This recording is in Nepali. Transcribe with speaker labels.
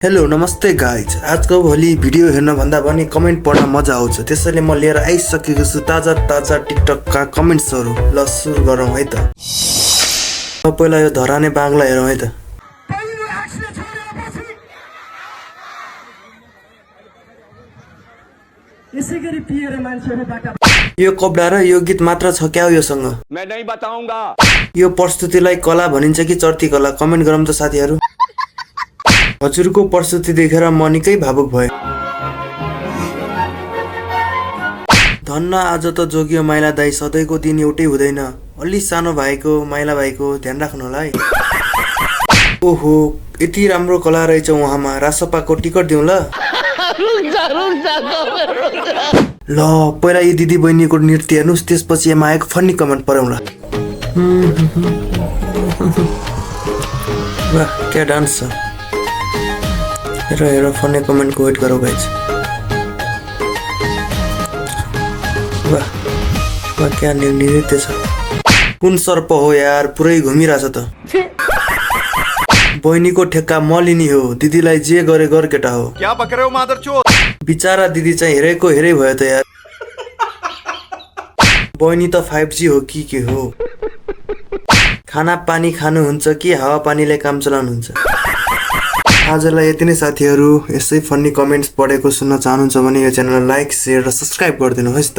Speaker 1: हेलो नमस्ते गाइज, आजको भोलि भिडियो हेर्न भन्दा पनि कमेन्ट पढ्न मजा आउँछ। त्यसैले म लिएर आइसकेको छु ताजा ताजा टिकटकका कमेन्ट्सहरू। ल सुरु गरौँ है त। पहिला यो धराने बाङ्ला हेरौँ है त।
Speaker 2: यसैगरी पिएर मान्छेहरूबाट
Speaker 1: यो कपडा र यो गीत मात्र छ क्या योसँग?
Speaker 3: मैं नहीं बताऊंगा।
Speaker 1: यो प्रस्तुतिलाई कला भनिन्छ कि चर्ती कला? कमेन्ट गरौँ त साथीहरू। हजुरको प्रस्तुति देखेर म निकै भावुक भएँ। धन्न आज त जोगियो माइला दाई, सधैँको दिन एउटै हुँदैन। अलि सानो भाइको माइला भाइको ध्यान राख्नु होला है। ओहो, यति राम्रो कला रहेछ उहाँमा। रासपाको टिकट दिउँ ल। ल पहिला यी दिदी बहिनीको नृत्य हेर्नुहोस्, त्यसपछि यहाँ आएको फन्नी कमेन्ट पढौँ ल। वाह क्या डान्स छ। हेर हेर फन्नी कमेन्टको वेट गरौँ गाइज। वाह वाह क्या नृत्य छ। कुन सर्प हो यार, पुरै घुमिरहेछ त। बहिनीको ठेक्का मलिनी हो, दिदीलाई जे गरे गर केटा हो।
Speaker 3: क्या बक रहे हो मादरचोद?
Speaker 1: बिचारा दिदी चाहिँ हेरेको हेरै भयो त यार। बहिनी त 5G हो कि के हो? खाना पानी खानुहुन्छ कि हावा पानीले काम चलाउनुहुन्छ? आजलाई यति नै साथीहरू। यसै फन्नी कमेन्ट्स पढेको सुन्न चाहनुहुन्छ भने यो च्यानललाई लाइक, सेयर र सब्स्क्राइब गरिदिनुहोस् त।